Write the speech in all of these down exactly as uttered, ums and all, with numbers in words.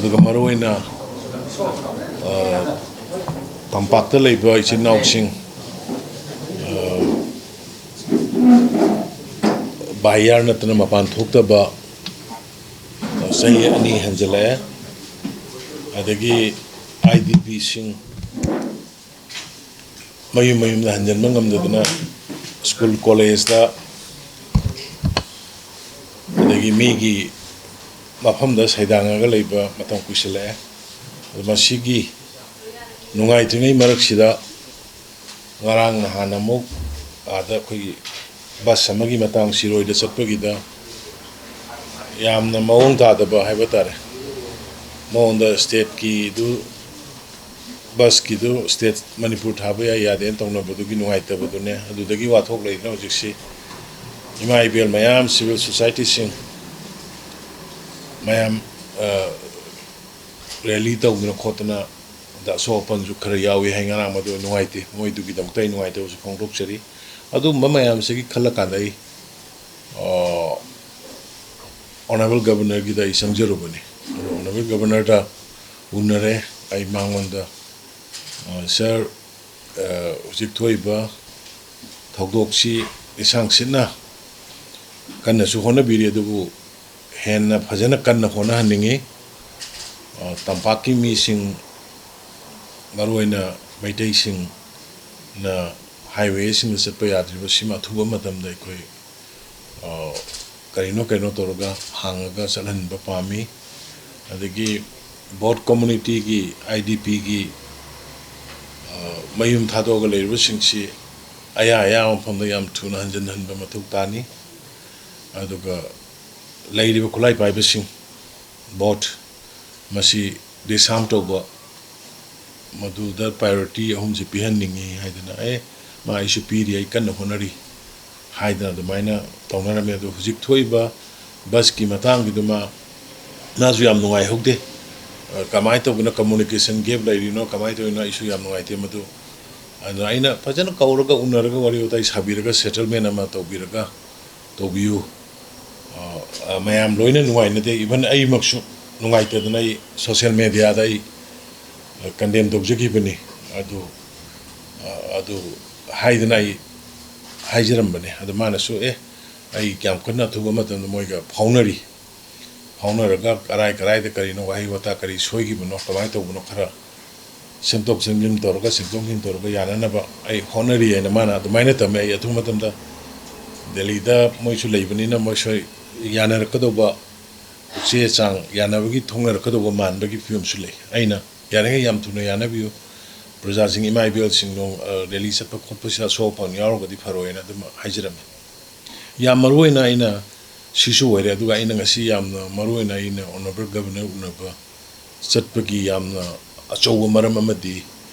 ꯑꯗꯨꯒ ꯃꯔꯨꯑꯣꯏꯅ, ꯑ, ꯇꯝꯄꯥꯛꯇ ꯂꯩꯕ ꯏꯆꯤꯟ ꯏꯅꯥꯎꯁꯤꯡ, ꯑ, ꯕꯥꯍꯤꯌꯥꯔ ꯅꯠꯇꯅ ꯃꯄꯥꯟ ꯊꯣꯛꯇꯕ, ꯑ, ꯆꯍꯤ ꯑꯅꯤ ꯍꯦꯟꯖꯜꯂꯛꯑꯦ꯫ ꯑꯗꯒꯤ ꯑꯥꯏ ꯗꯤ ꯄꯤꯁꯤꯡ ꯃꯌꯨꯝ ꯃꯌꯨꯝꯗ ꯍꯟꯖꯤꯟꯕ ꯉꯝꯗꯗꯅ ꯁ꯭ꯀꯨꯜ ꯀꯣꯂꯦꯖꯇ ꯑꯗꯒꯤ ꯃꯤꯒꯤ ꯃꯐꯝꯗ ꯁꯩꯗꯥꯡꯉꯒ ꯂꯩꯕ ꯃꯇꯝ ꯀꯨꯏꯁꯤꯜꯂꯛꯑꯦ꯫ ꯑꯗꯨ ꯃꯁꯤꯒꯤ ꯅꯨꯡꯉꯥꯏꯇ꯭ꯔꯤꯉꯩ ꯃꯔꯛꯁꯤꯗ ꯉꯔꯥꯡ ꯅꯍꯥꯟ ꯑꯃꯨꯛ ꯑꯥꯗ ꯑꯩꯈꯣꯏꯒꯤ ꯕꯁ ꯑꯃꯒꯤ ꯃꯇꯥꯡ ꯁꯤꯔꯣꯏꯗ ꯆꯠꯄꯒꯤꯗ ꯌꯥꯝꯅ ꯃꯑꯣꯡ ꯇꯥꯗꯕ ꯍꯥꯏꯕ ꯇꯥꯔꯦ꯫ ꯃꯉꯣꯟꯗ ꯁ꯭ꯇꯦꯠꯀꯤꯗꯨ, ꯕꯁꯀꯤꯗꯨ ꯁ꯭ꯇꯦꯠ ꯃꯅꯤꯄꯨꯔ ꯊꯥꯕ ꯌꯥꯏ ꯌꯥꯗꯦꯅ ꯇꯧꯅꯕꯗꯨꯒꯤ ꯅꯨꯡꯉꯥꯏꯇꯕꯗꯨꯅꯦ꯫ ꯑꯗꯨꯗꯒꯤ ꯋꯥꯊꯣꯛ ꯂꯩꯗꯅ ꯍꯧꯖꯤꯛꯁꯤ ꯏꯃꯥ ꯏꯕꯦꯜ ꯃꯌꯥꯝ, ꯁꯤꯚꯤꯜ ꯁꯣꯁꯥꯏꯇꯤꯁꯤꯡ ꯃꯌꯥꯝ, ꯑ, ꯔꯦꯂꯤ ꯇꯧꯗꯅ ꯈꯣꯠꯇꯅ, ꯑꯗ ꯑꯁꯣꯛ ꯑꯄꯟꯁꯨ ꯈꯔ ꯌꯥꯎꯏ ꯍꯥꯏ꯫ ꯉꯔꯥꯡ ꯃꯗꯨ ꯅꯨꯡꯉꯥꯏꯇꯦ, ꯃꯣꯏꯗꯨꯒꯤꯗꯃꯛꯇ ꯑꯩ ꯅꯨꯡꯉꯥꯏꯇꯕꯁꯨ ꯐꯣꯡꯗꯣꯛꯆꯔꯤ꯫ ꯑꯗꯨꯒꯨꯝꯕ ꯃꯌꯥꯝꯁꯤꯒꯤ ꯈꯜꯂꯀꯥꯟꯗ ꯑꯩ, ꯑ, ꯑꯣꯅꯔꯦꯕꯜ ꯒꯕꯔꯅꯔꯒꯤꯗ ꯑꯩ ꯆꯪꯖꯔꯨꯕꯅꯤ꯫ ꯑꯗꯣ ꯑꯣꯅꯔꯦꯕꯜ ꯒꯕꯔꯅꯔꯗ ꯎꯅꯔꯦ꯫ ꯑꯩ ꯃꯉꯣꯟꯗ, ꯑ, "ꯁꯥꯔ, ꯑ, ꯍꯧꯖꯤꯛ ꯊꯣꯛꯏꯕ ꯊꯧꯗꯣꯛꯁꯤ ꯂꯤꯁꯥꯡ ꯁꯤꯠꯅ ꯀꯟꯅꯁꯨ ꯍꯣꯠꯅꯕꯤꯔꯤ, ꯑꯗꯨꯕꯨ ꯍꯦꯟꯅ ꯐꯖꯅ ꯀꯟꯅ ꯍꯣꯠꯅꯍꯟꯅꯤꯡꯉꯤ꯫ ꯑ, ꯇꯝꯄꯥꯛꯀꯤ ꯃꯤꯁꯤꯡ, ꯃꯔꯨꯑꯣꯏꯅ ꯃꯩꯇꯩꯁꯤꯡꯅ ꯍꯥꯏꯋꯦꯁꯤꯡꯗ ꯆꯠꯄ ꯌꯥꯗ꯭ꯔꯤꯕꯁꯤꯃ ꯑꯊꯨꯕ ꯃꯇꯝꯗ ꯑꯩꯈꯣꯏ, ꯑ, ꯀꯔꯤꯅꯣ ꯀꯔꯤꯅꯣ ꯇꯧꯔꯒ ꯍꯥꯡꯉꯒ ꯆꯠꯍꯟꯕ ꯄꯥꯝꯃꯤ꯫ ꯑꯗꯒꯤ ꯕꯣꯠ ꯀꯝꯃꯨꯅꯤꯇꯤꯒꯤ, ꯑꯥꯏ ꯗꯤ ꯄꯤꯒꯤ, ꯑ, ꯃꯌꯨꯝ ꯊꯥꯗꯣꯛꯑꯒ ꯂꯩꯔꯤꯕꯁꯤꯡꯁꯤ ꯑꯌꯥ ꯑꯌꯥꯕ ꯃꯐꯝꯗ ꯌꯥꯝ ꯊꯨꯅ ꯍꯟꯖꯤꯟꯍꯟꯕ ꯃꯊꯧ ꯇꯥꯅꯤ꯫ ꯑꯗꯨꯒ ꯂꯩꯔꯤꯕ ꯈꯨꯠꯂꯥꯏ ꯄꯥꯏꯕꯁꯤꯡ, ꯕꯣꯠ, ꯃꯁꯤ ꯗꯤꯁꯥꯔꯝ ꯇꯧꯕ, ꯃꯗꯨꯗ ꯄ꯭ꯔꯥꯏꯌꯣꯔꯤꯇꯤ ꯑꯍꯨꯝꯁꯤ ꯄꯤꯍꯟꯅꯤꯡꯉꯤ" ꯍꯥꯏꯗꯅ, "ꯑꯦ, ꯃꯥ ꯑꯩꯁꯨ ꯄꯤꯔꯤ, ꯑꯩ ꯀꯟꯅ ꯍꯣꯠꯅꯔꯤ" ꯍꯥꯏꯗꯅ ꯑꯗꯨꯃꯥꯏꯅ ꯇꯧꯅꯔꯝꯃꯦ꯫ ꯑꯗꯣ ꯍꯧꯖꯤꯛ ꯊꯣꯛꯏꯕ ꯕꯁꯀꯤ ꯃꯇꯥꯡꯒꯤꯗꯨꯃ ꯃꯥꯁꯨ ꯌꯥꯝ ꯅꯨꯡꯉꯥꯏꯍꯧꯗꯦ꯫ ꯑ, ꯀꯃꯥꯏꯅ ꯇꯧꯕꯅꯣ, ꯀꯝꯃꯨꯅꯤꯀꯦꯁꯟ ꯒꯦꯞ ꯂꯩꯔꯤꯅꯣ, ꯀꯃꯥꯏꯅ ꯇꯧꯔꯤꯅꯣ, ꯑꯩꯁꯨ ꯌꯥꯝ ꯅꯨꯡꯉꯥꯏꯇꯦ ꯃꯗꯨ꯫ ꯑꯗꯨꯅ ꯑꯩꯅ ꯐꯖꯅ ꯀꯧꯔꯒ, ꯎꯅꯔꯒ, ꯋꯥꯔꯤ ꯋꯥꯇꯥꯏ ꯁꯥꯕꯤꯔꯒ, ꯁꯦꯇꯜꯃꯦꯟ ꯑꯃ ꯇꯧꯕꯤꯔꯒ, ꯇꯧꯕꯤꯌꯨ꯫ ꯑ, ꯑ, ꯃꯌꯥꯝ ꯂꯣꯏꯅ ꯅꯨꯡꯉꯥꯏꯅꯗꯦ, ꯏꯚꯟ ꯑꯩꯃꯛꯁꯨ ꯅꯨꯡꯉꯥꯏꯇꯗꯅ ꯑꯩ ꯁꯣꯁꯤꯌꯦꯜ ꯃꯦꯗꯤꯌꯥꯗ ꯑꯩ ꯀꯟꯗꯦꯝ ꯇꯧꯖꯈꯤꯕꯅꯤ꯫ ꯑꯗꯨ ꯑꯗꯨ ꯍꯥꯏꯗꯅ ꯑꯩ ꯍꯥꯏꯖꯔꯝꯕꯅꯤ꯫ ꯑꯗꯨ ꯃꯥꯅꯁꯨ, "ꯑꯦ, ꯑꯩ ꯀꯌꯥꯝ ꯀꯟꯅ ꯑꯊꯨꯕ ꯃꯇꯝꯗ ꯃꯣꯏꯒ ꯐꯥꯎꯅꯔꯤ, ꯐꯥꯎꯅꯔꯒ ꯀꯔꯥꯏ ꯀꯔꯥꯏꯗ ꯀꯔꯤꯅꯣ, ꯋꯥꯍꯩ ꯋꯥꯇꯥ ꯀꯔꯤ ꯁꯣꯏꯈꯤꯕꯅꯣ, ꯀꯃꯥꯏꯅ ꯇꯧꯕꯅꯣ, ꯈꯔ ꯁꯦꯝꯗꯣꯛ ꯁꯦꯝꯖꯤꯟ ꯇꯧꯔꯒ, ꯁꯦꯝꯗꯣꯛ ꯁꯦꯝꯖꯤꯟ ꯇꯧꯔꯒ ꯌꯥꯅꯅꯕ ꯑꯩ ꯍꯣꯠꯅꯔꯤ" ꯍꯥꯏꯅ ꯃꯥꯅ ꯑꯗꯨꯃꯥꯏꯅ ꯇꯝꯃꯦ꯫ ꯑꯩ ꯑꯊꯨꯕ ꯃꯇꯝꯗ ꯗꯦꯜꯂꯤꯗ ꯃꯣꯏꯁꯨ ꯂꯩꯕꯅꯤꯅ ꯃꯣꯏꯁꯨ ꯌꯥꯅꯔꯛꯀꯗꯧꯕ ꯆꯦ ꯆꯥꯡ ꯌꯥꯅꯕꯒꯤ ꯊꯣꯡꯅꯔꯛꯀꯗꯧꯕ ꯃꯥꯟꯕꯒꯤ ꯐꯤꯕꯝꯁꯨ ꯂꯩ꯫ ꯑꯩꯅ ꯌꯥꯔꯤꯉꯩ ꯌꯥꯝ ꯊꯨꯅ ꯌꯥꯅꯕꯤꯌꯨ, ꯄ꯭ꯔꯖꯥꯁꯤꯡ, ꯏꯃꯥ ꯏꯕꯦꯜꯁꯤꯡ ꯅꯣꯡ, ꯑ, ꯔꯦꯂꯤ ꯆꯠꯄ ꯈꯣꯠꯄꯁꯤꯗ ꯑꯁꯣꯛ ꯑꯄꯟ ꯌꯥꯎꯔꯒꯗꯤ ꯐꯔꯣꯏꯅ ꯑꯗꯨꯝ ꯍꯥꯏꯖꯔꯝꯃꯤ꯫ ꯌꯥꯝ ꯃꯔꯨ ꯑꯣꯏꯅ ꯑꯩꯅ ꯁꯤꯁꯨ ꯑꯣꯏꯔꯦ, ꯑꯗꯨꯒ ꯑꯩꯅ ꯉꯁꯤ ꯌꯥꯝꯅ ꯃꯔꯨ ꯑꯣꯏꯅ ꯑꯩꯅ ꯑꯣꯅꯔꯦꯕꯜ ꯒꯕꯔꯅꯔ ꯎꯅꯕ ꯆꯠꯄꯒꯤ ꯌꯥꯝꯅ ꯑꯆꯧꯕ ꯃꯔꯝ ꯑꯃꯗꯤ,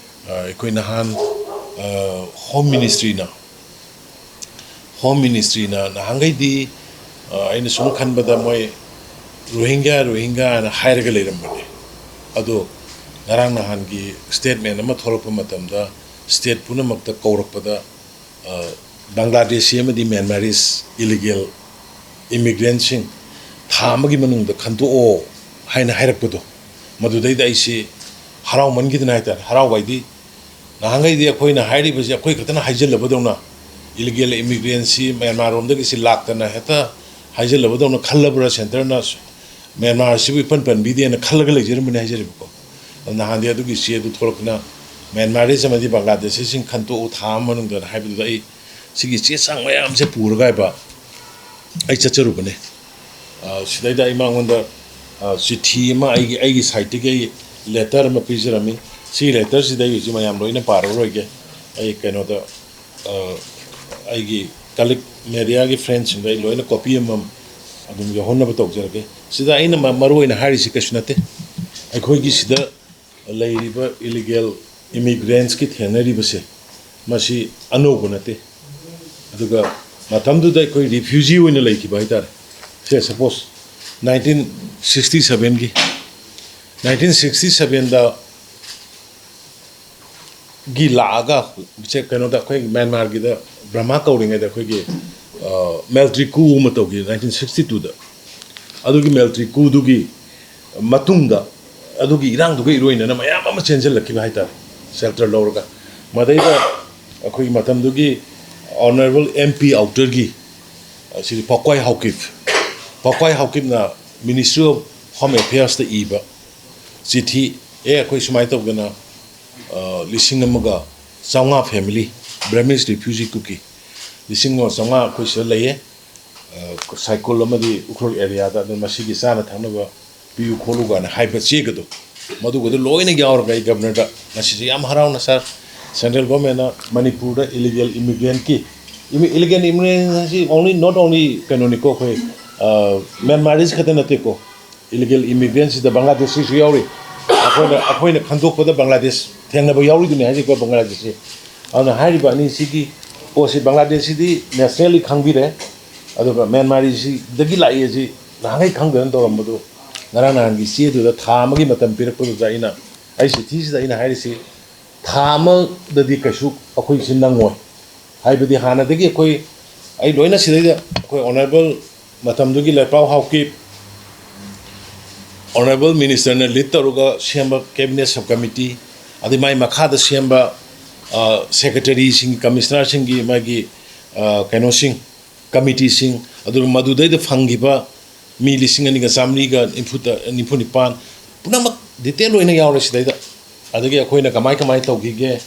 ꯑ, ꯑꯩꯈꯣꯏ ꯅꯍꯥꯟ, ꯑ, ꯍꯣꯝ ꯃꯤꯅꯤꯁꯇ꯭ꯔꯤꯅ, ꯍꯣꯝ ꯃꯤꯅꯤꯁꯇ꯭ꯔꯤꯅ ꯅꯍꯥꯟꯈꯩꯗꯤ, ꯑ, ꯑꯩꯅ ꯁꯨꯝ ꯈꯟꯕꯗ ꯃꯣꯏ ꯔꯣꯍꯤꯡꯒ꯭ꯌꯥ, ꯔꯣꯍꯤꯡꯒ꯭ꯌꯥ ꯍꯥꯏꯅ ꯍꯥꯏꯔꯒ ꯂꯩꯔꯝꯕꯅꯦ꯫ ꯑꯗꯣ ꯉꯔꯥꯡ ꯅꯍꯥꯟꯒꯤ ꯁ꯭ꯇꯦꯠꯃꯦꯟ ꯑꯃ ꯊꯣꯛꯂꯛꯄ ꯃꯇꯝꯗ ꯁ꯭ꯇꯦꯠ ꯄꯨꯝꯅꯃꯛꯇ ꯀꯧꯔꯛꯄꯗ, ꯑ, ꯕꯪꯒ꯭ꯂꯥꯗꯦꯁꯤ ꯑꯃꯗꯤ ꯃ꯭ꯌꯥꯟꯃꯥꯔꯤꯁ ꯏꯂꯤꯒꯦꯜ ꯏꯃꯤꯒ꯭ꯔꯦꯟꯁꯤꯡ ꯊꯥ ꯑꯃꯒꯤ ꯃꯅꯨꯡꯗ ꯈꯟꯗꯣꯛꯑꯣ ꯍꯥꯏꯅ ꯍꯥꯏꯔꯛꯄꯗꯣ, ꯃꯗꯨꯗꯩꯗ ꯑꯩꯁꯤ ꯍꯔꯥꯎꯃꯟꯈꯤꯗꯅ ꯍꯥꯏꯇꯥꯔꯦ꯫ ꯍꯔꯥꯎꯕ ꯍꯥꯏꯗꯤ ꯅꯍꯥꯟꯈꯩꯗꯤ ꯑꯩꯈꯣꯏꯅ ꯍꯥꯏꯔꯤꯕꯁꯤ ꯑꯩꯈꯣꯏ ꯈꯛꯇꯅ ꯍꯥꯏꯖꯤꯜꯂꯕꯗꯧꯅ, ꯏꯂꯤꯒꯦꯜ ꯏꯃꯤꯒ꯭ꯔꯦꯟꯁꯤ ꯃ꯭ꯌꯥꯟꯃꯥꯔꯔꯣꯝꯗꯒꯤꯁꯤ ꯂꯥꯛꯇꯅ ꯍꯦꯛꯇ ꯍꯥꯏꯖꯤꯜꯂꯕꯗꯧꯅ ꯈꯜꯂꯕ꯭ꯔꯥ ꯁꯦꯟꯇꯔꯅ? ꯃ꯭ꯌꯥꯟꯃꯥꯔꯁꯤꯕꯨ ꯏꯄꯟ ꯄꯟꯕꯤꯗꯦꯅ ꯈꯜꯂꯒ ꯂꯩꯖꯔꯝꯕꯅꯤ ꯍꯥꯏꯖꯔꯤꯕꯀꯣ꯫ ꯑꯗꯨ ꯅꯍꯥꯟꯗꯤ ꯑꯗꯨꯒꯤ ꯆꯦꯗꯨ ꯊꯣꯛꯂꯛꯇꯅ ꯃ꯭ꯌꯥꯟꯃꯥꯔꯤꯁ ꯑꯃꯗꯤ ꯕꯪꯒ꯭ꯂꯥꯗꯦꯁꯤꯁꯤꯡ ꯈꯟꯇꯣꯛꯎ ꯊꯥ ꯑꯃ ꯃꯅꯨꯡꯗꯅ ꯍꯥꯏꯕꯗꯨꯗ ꯑꯩ ꯁꯤꯒꯤ ꯆꯦ ꯆꯥꯡ ꯃꯌꯥꯝꯁꯦ ꯄꯨꯔꯒ ꯍꯥꯏꯕ ꯑꯩ ꯆꯠꯆꯔꯨꯕꯅꯦ꯫ ꯑ, ꯁꯤꯗꯩꯗ ꯑꯩ ꯃꯉꯣꯟꯗ, ꯑ, ꯆꯤꯊꯤ ꯑꯃ ꯑꯩꯒꯤ, ꯑꯩꯒꯤ ꯁꯥꯏꯠꯇꯒꯤ ꯑꯩ ꯂꯦꯇꯔ ꯑꯃ ꯄꯤꯖꯔꯝꯃꯤ꯫ ꯁꯤꯒꯤ ꯂꯦꯇꯔꯁꯤꯗ ꯑꯩ ꯍꯧꯖꯤꯛ ꯃꯌꯥꯝ ꯂꯣꯏꯅ ꯄꯥꯔꯔꯣꯏꯒꯦ꯫ ꯑꯩ ꯀꯩꯅꯣꯗ, ꯑ, ꯑꯩꯒꯤ ꯀꯂꯤꯛ ꯃꯦꯗꯤꯌꯥꯒꯤ ꯐ꯭ꯔꯦꯟꯁꯤꯡꯗ ꯑꯩ ꯂꯣꯏꯅ ꯀꯣꯄꯤ ꯑꯃꯃꯝ ꯑꯗꯨꯝ ꯌꯧꯍꯟꯅꯕ ꯇꯧꯖꯔꯒꯦ꯫ ꯁꯤꯗ ꯑꯩꯅ ꯃ-, ꯃꯔꯨ ꯑꯣꯏꯅ ꯍꯥꯏꯔꯤꯁꯤ ꯀꯩꯁꯨ ꯅꯠꯇꯦ꯫ ꯑꯩꯈꯣꯏꯒꯤ ꯁꯤꯗ ꯂꯩꯔꯤꯕ ꯏꯂꯤꯒꯦꯜ ꯏꯃꯤꯒ꯭ꯔꯦꯟꯁꯀꯤ ꯊꯦꯡꯅꯔꯤꯕꯁꯦ, ꯃꯁꯤ ꯑꯅꯧꯕ ꯅꯠꯇꯦ꯫ ꯑꯗꯨꯒ ꯃꯇꯝꯗꯨꯗ ꯑꯩꯈꯣꯏ ꯔꯤꯐ꯭ꯌꯨꯖꯤ ꯑꯣꯏꯅ ꯂꯩꯈꯤꯕ ꯍꯥꯏꯇꯥꯔꯦ꯫ ꯁꯦ, ꯁꯄꯣꯁ, ꯅꯥꯏꯟꯇꯤꯟ ꯁꯤꯛꯁꯇꯤ ꯁꯚꯦꯟꯒꯤ, ꯅꯥꯏꯟꯇꯤꯟ ꯁꯤꯛꯁꯇꯤ ꯁꯚꯦꯟꯗ ꯒꯤ ꯂꯥꯛꯑꯒ, ꯁꯦ, ꯀꯩꯅꯣꯗ, ꯑꯩꯈꯣꯏ ꯃ꯭ꯌꯥꯟꯃꯥꯔꯒꯤꯗ ꯕ꯭ꯔꯍꯃꯥ ꯀꯧꯔꯤꯉꯩꯗ ꯑꯩꯈꯣꯏꯒꯤ, ꯑ, ꯃꯦꯜꯇ꯭ꯔꯤ ꯀꯨ ꯑꯃ ꯇꯧꯈꯤ ꯅꯥꯏꯟꯇꯤꯟ ꯁꯤꯛꯁꯇꯤ ꯇꯨꯗ꯫ ꯑꯗꯨꯒꯤ ꯃꯦꯜꯇ꯭ꯔꯤ ꯀꯨꯗꯨꯒꯤ, ꯃꯇꯨꯡꯗ ꯑꯗꯨꯒꯤ ꯏꯔꯥꯡꯗꯨꯒ ꯏꯔꯣꯏꯅꯅ ꯃꯌꯥꯝ ꯑꯃ ꯆꯦꯟꯁꯤꯜꯂꯛꯈꯤꯕ ꯍꯥꯏꯇꯥꯔꯦ, ꯁꯦꯜꯇꯔ ꯂꯧꯔꯒ꯫ ꯃꯗꯩꯗ ꯑꯩꯈꯣꯏꯒꯤ ꯃꯇꯝꯗꯨꯒꯤ ꯑꯣꯅꯔꯦꯕꯜ ꯑꯦꯝ ꯄꯤ ꯑꯥꯎꯇꯔꯒꯤ, ꯑꯁꯤꯗꯤ ꯄꯥꯎꯀ꯭ꯋꯥꯏ ꯍꯥꯎꯀꯤꯞ, ꯄꯥꯎꯀ꯭ꯋꯥꯏ ꯍꯥꯎꯀꯤꯞꯅ ꯃꯤꯅꯤꯁꯇ꯭ꯔꯤ ꯑꯣꯐ ꯍꯣꯝ ꯑꯦꯐꯤꯌꯔꯁꯇ ꯏꯕ ꯆꯤꯊꯤ, "ꯑꯦ, ꯑꯩꯈꯣꯏ ꯁꯨꯃꯥꯏꯅ ꯇꯧꯗꯅ, ꯑ, ꯂꯤꯁꯤꯡ ꯑꯃꯒ ꯆꯥꯝꯃꯉꯥ ꯐꯦꯃꯤꯂꯤ, ꯕ꯭ꯔꯃꯤꯁ ꯔꯤꯐ꯭ꯌꯨꯖꯤ ꯀꯨꯀꯤ ꯂꯤꯁꯤꯡ ꯑꯃ ꯆꯥꯝꯃꯉꯥ ꯑꯩꯈꯣꯏ ꯁꯤꯗ ꯂꯩꯌꯦ, ꯑ, ꯁꯥꯏꯀꯨꯜ ꯑꯃꯗꯤ ꯎꯈ꯭ꯔꯨꯜ ꯑꯦꯔꯤꯌꯥꯗ, ꯑꯗꯨ ꯃꯁꯤꯒꯤ ꯆꯥꯅ ꯊꯛꯅꯕ ꯄꯤꯌꯨ ꯈꯣꯠꯂꯨ" ꯀꯥꯏꯅ ꯍꯥꯏꯕ ꯆꯦꯒꯗꯣ, ꯃꯗꯨꯒꯗꯣ ꯂꯣꯏꯅ ꯌꯥꯎꯔꯒ ꯑꯩ ꯒꯕꯔꯅꯔꯗ ꯉꯁꯤꯁꯦ ꯌꯥꯝ ꯍꯔꯥꯎꯅ, "ꯁꯥꯔ, ꯁꯦꯟꯇ꯭ꯔꯦꯜ ꯒꯣꯔꯃꯦꯟꯅ ꯃꯅꯤꯄꯨꯔꯗ ꯏꯂꯤꯒꯦꯜ ꯏꯃꯤꯒ꯭ꯔꯦꯟꯠꯀꯤ, ꯏꯂꯤꯒꯦꯜ ꯏꯃꯤꯒ꯭ꯔꯦꯟꯠ ꯍꯥꯏꯁꯤ only, not only ꯀꯩꯅꯣꯅꯤꯀꯣ, ꯑꯩꯈꯣꯏ, ꯑ, ꯃ꯭ꯌꯥꯟꯃꯥꯔꯤꯁ ꯈꯛꯇ ꯅꯠꯇꯦꯀꯣ, ꯏꯂꯤꯒꯦꯜ ꯏꯃꯤꯒ꯭ꯔꯦꯟꯁꯤꯗ ꯕꯪꯒ꯭ꯂꯥꯗꯦꯁꯤꯁꯨ ꯌꯥꯎꯔꯤ꯫ ꯑꯩꯈꯣꯏꯅ, ꯑꯩꯈꯣꯏꯅ ꯈꯟꯗꯣꯛꯄꯗ ꯕꯪꯒ꯭ꯂꯥꯗꯦꯁ ꯊꯦꯡꯅꯕ ꯌꯥꯎꯔꯤꯗꯨꯅꯤ ꯍꯥꯏꯔꯤꯀꯣ, ꯕꯪꯒ꯭ꯂꯥꯗꯦꯁꯁꯤ꯫ ꯑꯗꯨꯅ ꯍꯥꯏꯔꯤꯕ ꯑꯅꯤꯁꯤꯒꯤ ꯄꯣꯠꯁꯤ, ꯕꯪꯒ꯭ꯂꯥꯗꯦꯁꯁꯤꯗꯤ ꯅꯦꯁꯅꯦꯜꯂꯤ ꯈꯪꯕꯤꯔꯦ, ꯑꯗꯨꯒ ꯃ꯭ꯌꯥꯟꯃꯥꯔꯤꯁꯤꯗꯒꯤ ꯂꯥꯛꯏ ꯑꯁꯤ ꯅꯍꯥꯟꯈꯩ ꯈꯪꯗꯅ ꯇꯧꯔꯝꯕꯗꯨ ꯉꯔꯥꯡ ꯅꯍꯥꯟꯒꯤ ꯆꯦꯗꯨꯗ ꯊꯥ ꯑꯃꯒꯤ ꯃꯇꯝ ꯄꯤꯔꯛꯄꯗꯨꯗ ꯑꯩꯅ, ꯑꯩ ꯆꯤꯊꯤꯁꯤꯗ ꯑꯩꯅ ꯍꯥꯏꯔꯤꯁꯤ, ꯊꯥ ꯑꯃꯗꯗꯤ ꯀꯩꯁꯨ ꯑꯩꯈꯣꯏꯁꯤ ꯅꯪꯉꯣꯏ꯫ ꯍꯥꯏꯕꯗꯤ ꯍꯥꯟꯅꯗꯒꯤ ꯑꯩꯈꯣꯏ, ꯑꯩ ꯂꯣꯏꯅ ꯁꯤꯗꯩꯗ ꯑꯩꯈꯣꯏ ꯑꯣꯅꯔꯦꯕꯜ ꯃꯇꯝꯗꯨꯒꯤ ꯂꯩꯄꯥꯎ ꯍꯥꯎꯀꯤꯞ, ꯑꯣꯅꯔꯦꯕꯜ ꯃꯤꯅꯤꯁꯇꯔꯅ ꯂꯤꯗ ꯇꯧꯔꯒ ꯁꯦꯝꯕ ꯀꯦꯕꯤꯅꯦꯠ ꯁꯕ ꯀꯃꯤꯇꯤ, ꯑꯗꯩ ꯃꯥꯏ ꯃꯈꯥꯗ ꯁꯦꯝꯕ, ꯑ, ꯁꯦꯀ꯭ꯔꯦꯇꯔꯤꯁꯤꯡ, ꯀꯃꯤꯁꯅꯔꯁꯤꯡꯒꯤ ꯃꯥꯒꯤ, ꯑ, ꯀꯩꯅꯣꯁꯤꯡ, ꯀꯃꯤꯇꯤꯁꯤꯡ, ꯑꯗꯨꯒ ꯃꯗꯨꯗꯩꯗ ꯐꯪꯈꯤꯕ ꯃꯤ ꯂꯤꯁꯤꯡ ꯑꯅꯤꯒ ꯆꯥꯃꯔꯤꯒ ꯅꯤꯐꯨ, ꯅꯤꯐꯨ ꯅꯤꯄꯥꯟ, ꯄꯨꯝꯅꯃꯛ ꯗꯤꯇꯦꯜ ꯑꯣꯏꯅ ꯌꯥꯎꯔꯦ ꯁꯤꯗꯩꯗ꯫ ꯑꯗꯒꯤ ꯑꯩꯈꯣꯏꯅ ꯀꯃꯥꯏ ꯀꯃꯥꯏ ꯇꯧꯈꯤꯒꯦ,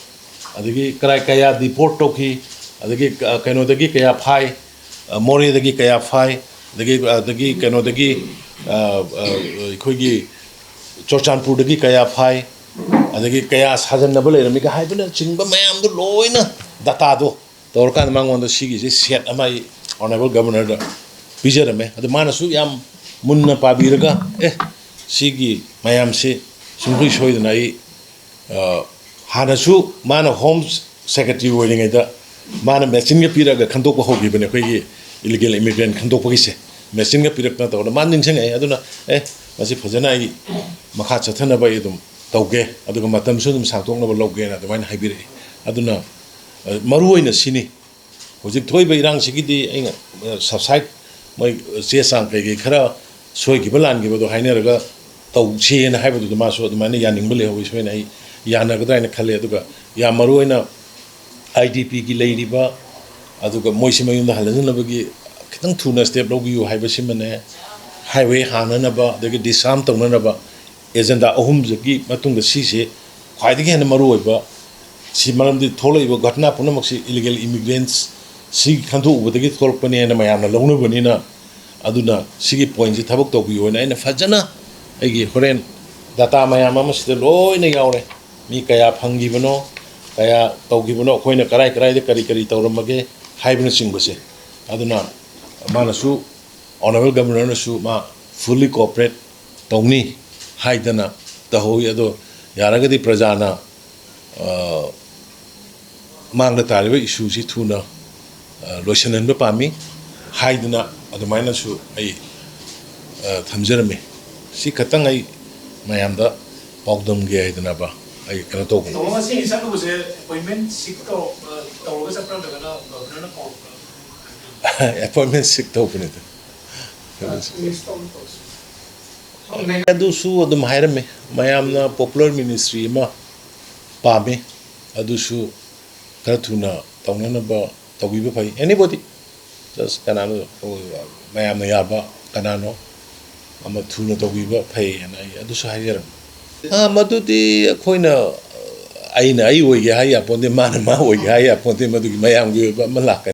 ꯑꯗꯒꯤ ꯀꯔꯥꯏ ꯀꯌꯥ ꯗꯤꯄꯣꯔꯠ ꯇꯧꯈꯤ, ꯑꯗꯒꯤ ꯀ-, ꯀꯩꯅꯣꯗꯒꯤ ꯀꯌꯥ ꯐꯥꯏ, ꯑ, ꯃꯣꯔꯦꯗꯒꯤ ꯀꯌꯥ ꯐꯥꯏ, ꯑꯗꯒꯤ, ꯑꯗꯒꯤ ꯀꯩꯅꯣꯗꯒꯤ, ꯑ, ꯑ, ꯑꯩꯈꯣꯏꯒꯤ ꯆꯨꯔꯆꯥꯟꯄꯨꯔꯗꯒꯤ ꯀꯌꯥ ꯐꯥꯏ, ꯑꯗꯒꯤ ꯀꯌꯥ ꯁꯥꯖꯟꯅꯕ ꯂꯩꯔꯝꯃꯤꯒ ꯍꯥꯏꯕꯅꯆꯤꯡꯕ ꯃꯌꯥꯝꯗꯣ ꯂꯣꯏꯅ ꯗꯇꯥꯗꯣ ꯇꯧꯔꯀꯥꯟꯗ ꯃꯉꯣꯟꯗ ꯁꯤꯒꯤꯁꯦ ꯁꯦꯠ ꯑꯃ ꯑꯩ ꯑꯣꯅꯔꯦꯕꯜ ꯒꯕꯔꯅꯔꯗ ꯄꯤꯖꯔꯝꯃꯦ꯫ ꯑꯗꯨ ꯃꯥꯅꯁꯨ ꯌꯥꯝ ꯃꯨꯟꯅ ꯄꯥꯕꯤꯔꯒ, "ꯑꯦ, ꯁꯤꯒꯤ ꯃꯌꯥꯝꯁꯤ ꯁꯨꯡꯁꯣꯏ ꯁꯣꯏꯗꯅ ꯑꯩ, ꯑ, ꯍꯥꯟꯅꯁꯨ ꯃꯥꯅ ꯍꯣꯝ ꯁꯦꯀ꯭ꯔꯦꯇꯔꯤ ꯑꯣꯏꯔꯤꯉꯩꯗ ꯃꯥꯅ ꯃꯦꯆꯤꯟꯒ ꯄꯤꯔꯛꯑꯒ ꯈꯟꯗꯣꯛꯄ ꯍꯧꯈꯤꯕꯅꯦ ꯑꯩꯈꯣꯏꯒꯤ ꯏꯂꯤꯒꯦꯜ ꯏꯃꯤꯒ꯭ꯔꯦꯟ ꯈꯟꯗꯣꯛꯄꯒꯤꯁꯦ꯫ ꯃꯦꯆꯤꯟꯒ ꯄꯤꯔꯛꯇꯅ ꯇꯧꯗꯅ ꯃꯥ ꯅꯤꯡꯁꯤꯡꯉꯛꯑꯦ꯫ ꯑꯗꯨꯅ, ꯑꯦ, ꯃꯁꯤ ꯐꯖꯅ ꯑꯩ ꯃꯈꯥ ꯆꯠꯊꯅꯕ ꯑꯩ ꯑꯗꯨꯝ ꯇꯧꯒꯦ, ꯑꯗꯨꯒ ꯃꯇꯝꯁꯨ ꯑꯗꯨꯝ ꯁꯥꯡꯗꯣꯛꯅꯕ ꯂꯧꯒꯦꯅ ꯑꯗꯨꯃꯥꯏꯅ ꯍꯥꯏꯕꯤꯔꯛꯏ꯫ ꯑꯗꯨꯅ, ꯑ, ꯃꯔꯨꯑꯣꯏꯅ ꯁꯤꯅꯤ꯫ ꯍꯧꯖꯤꯛ ꯊꯣꯛꯏꯕ ꯏꯔꯥꯡꯁꯤꯒꯤꯗꯤ ꯑꯩꯅ, ꯑ, ꯁꯕꯁꯥꯏꯠ ꯃꯣꯏ ꯆꯦ ꯆꯥꯡ ꯀꯩꯀꯩ ꯈꯔ ꯁꯣꯏꯈꯤꯕ ꯂꯥꯟꯈꯤꯕꯗꯣ ꯍꯥꯏꯅꯔꯒ ꯇꯧꯁꯦꯅ ꯍꯥꯏꯕꯗꯨꯗ ꯃꯥꯁꯨ ꯑꯗꯨꯃꯥꯏꯅ ꯌꯥꯅꯤꯡꯕ ꯂꯩꯍꯧꯋꯤ꯫ ꯁꯣꯏꯅ ꯑꯩ ꯌꯥꯅꯒꯗ꯭ꯔꯥ ꯍꯥꯏꯅ ꯈꯜꯂꯦ꯫ ꯑꯗꯨꯒ ꯌꯥꯝ ꯃꯔꯨ ꯑꯣꯏꯅ ꯑꯥꯏ ꯗꯤ ꯄꯤꯒꯤ ꯂꯩꯔꯤꯕ, ꯑꯗꯨꯒ ꯃꯣꯏꯁꯤ ꯃꯌꯨꯝꯗ ꯍꯜꯍꯟꯅꯕꯒꯤ ꯈꯤꯇꯪ ꯊꯨꯅ ꯁ꯭ꯇꯦꯞ ꯂꯧꯕꯤꯌꯨ ꯍꯥꯏꯕꯁꯤꯃꯅꯦ, ꯍꯥꯏꯋꯦ ꯍꯥꯡꯅꯅꯕ, ꯑꯗꯒꯤ ꯗꯤꯁꯑꯥꯔꯝ ꯇꯧꯅꯅꯕ ꯑꯦꯖꯦꯟꯗꯥ ꯑꯍꯨꯝꯁꯤꯒꯤ ꯃꯇꯨꯡꯗ ꯁꯤꯁꯦ ꯈ꯭ꯋꯥꯏꯗꯒꯤ ꯍꯦꯟꯅ ꯃꯔꯨ ꯑꯣꯏꯕ꯫ ꯁꯤ ꯃꯔꯝꯗꯤ ꯊꯣꯛꯂꯛꯏꯕ ꯘꯇꯅꯥ ꯄꯨꯝꯅꯃꯛꯁꯤ ꯏꯂꯤꯒꯦꯜ ꯏꯃꯤꯒ꯭ꯔꯦꯟꯁ ꯁꯤ ꯈꯟꯗꯣꯛꯎꯕꯗꯒꯤ ꯊꯣꯛꯂꯛꯄꯅꯦꯅ ꯃꯌꯥꯝꯅ ꯂꯧꯅꯕꯅꯤꯅ, ꯑꯗꯨꯅ ꯁꯤꯒꯤ ꯄꯣꯏꯟꯁꯤ ꯊꯕꯛ ꯇꯧꯕꯤꯌꯣꯅ ꯑꯩꯅ ꯐꯖꯅ ꯑꯩꯒꯤ ꯍꯣꯔꯦꯟ ꯗꯇꯥ ꯃꯌꯥꯝ ꯑꯃ ꯁꯤꯗ ꯂꯣꯏꯅ ꯌꯥꯎꯔꯦ꯫ ꯃꯤ ꯀꯌꯥ ꯐꯪꯈꯤꯕꯅꯣ, ꯀꯌꯥ ꯇꯧꯈꯤꯕꯅꯣ, ꯑꯩꯈꯣꯏꯅ ꯀꯔꯥꯏ ꯀꯔꯥꯏꯗ ꯀꯔꯤ ꯀꯔꯤ ꯇꯧꯔꯝꯃꯒꯦ ꯍꯥꯏꯕꯅꯆꯤꯡꯕꯁꯦ꯫ ꯑꯗꯨꯅ ꯃꯥꯅꯁꯨ, ꯑꯣꯅꯔꯦꯕꯜ ꯒꯕꯔꯅꯔꯅꯁꯨ ꯃꯥ ꯐꯨꯜꯂꯤ ꯀꯣꯑꯣꯄꯔꯦꯠ ꯇꯧꯅꯤ ꯍꯥꯏꯗꯅ ꯇꯧꯍꯧꯋꯤ꯫ ꯑꯗꯣ ꯌꯥꯔꯒꯗꯤ ꯄ꯭ꯔꯖꯥꯅ, ꯑ, ꯃꯥꯡꯗ ꯇꯥꯔꯤꯕ ꯏꯁꯨꯁꯤ ꯊꯨꯅ, ꯑ, ꯂꯣꯏꯁꯤꯟꯍꯟꯕ ꯄꯥꯝꯃꯤ ꯍꯥꯏꯗꯅ ꯑꯗꯨꯃꯥꯏꯅꯁꯨ ꯑꯩ, ꯑ, ꯊꯝꯖꯔꯝꯃꯤ꯫ ꯁꯤ ꯈꯛꯇꯪ ꯑꯩ ꯃꯌꯥꯝꯗ ꯄꯥꯎꯗꯝꯒꯦ ꯍꯥꯏꯗꯅꯕ ꯑꯩ ꯀꯩꯅꯣ ꯇꯧꯕꯅꯤ꯫ ꯇꯧꯕ ꯉꯁꯤ ꯆꯠꯂꯨꯕꯁꯦ ꯑꯦꯄꯣꯏꯟꯃꯦꯟ ꯁꯤꯛ ꯇꯧꯔꯛꯄ, ꯇꯧꯔꯒ ꯆꯠꯄ꯭ꯔꯥ, ꯅꯠꯇ꯭ꯔꯒꯅ ꯒꯚꯔꯅꯔꯅ ꯀꯧꯔꯛꯄ꯭ꯔꯥ? ꯑꯦꯄꯣꯏꯟꯃꯦꯟ ꯁꯤꯛ ꯇꯧꯕꯅꯤꯗ꯫ ꯃꯤꯁ ꯇꯧꯅ ꯇꯧꯁꯤ꯫ ꯑꯗꯨꯁꯨ ꯑꯗꯨꯝ ꯍꯥꯏꯔꯝꯃꯦ, ꯃꯌꯥꯝꯅ ꯄꯣꯄꯨꯂꯔ ꯃꯤꯅꯤꯁꯇ꯭ꯔꯤ ꯑꯃ ꯄꯥꯝꯃꯤ, ꯑꯗꯨꯁꯨ ꯈꯔ ꯊꯨꯅ ꯇꯧꯅꯅꯕ ꯇꯧꯕꯤꯕ ꯐꯩ꯫ ꯑꯦꯅꯤꯕꯣꯗꯤ, ꯖꯁ ꯀꯅꯥꯅꯣ, ꯃꯌꯥꯝꯅ ꯌꯥꯕ ꯀꯅꯥꯅꯣ ꯑꯃ ꯊꯨꯅ ꯇꯧꯕꯤꯕ ꯐꯩ ꯍꯥꯏꯅ ꯑꯩ ꯑꯗꯨꯁꯨ ꯍꯥꯏꯖꯔꯝꯃꯤ꯫ ꯑꯥ, ꯃꯗꯨꯗꯤ ꯑꯩꯈꯣꯏꯅ, ꯑꯩꯅ ꯑꯩ ꯑꯣꯏꯒꯦ ꯍꯥꯏ ꯌꯥꯄꯣꯟꯇꯦ, ꯃꯥꯅ ꯃꯥ ꯑꯣꯏꯒꯦ ꯍꯥꯏ ꯌꯥꯄꯣꯟꯇꯦ, ꯃꯗꯨꯒꯤ ꯃꯌꯥꯝꯒꯤ ꯑꯣꯏꯕ ꯑꯃ ꯂꯥꯛꯀꯅꯤ꯫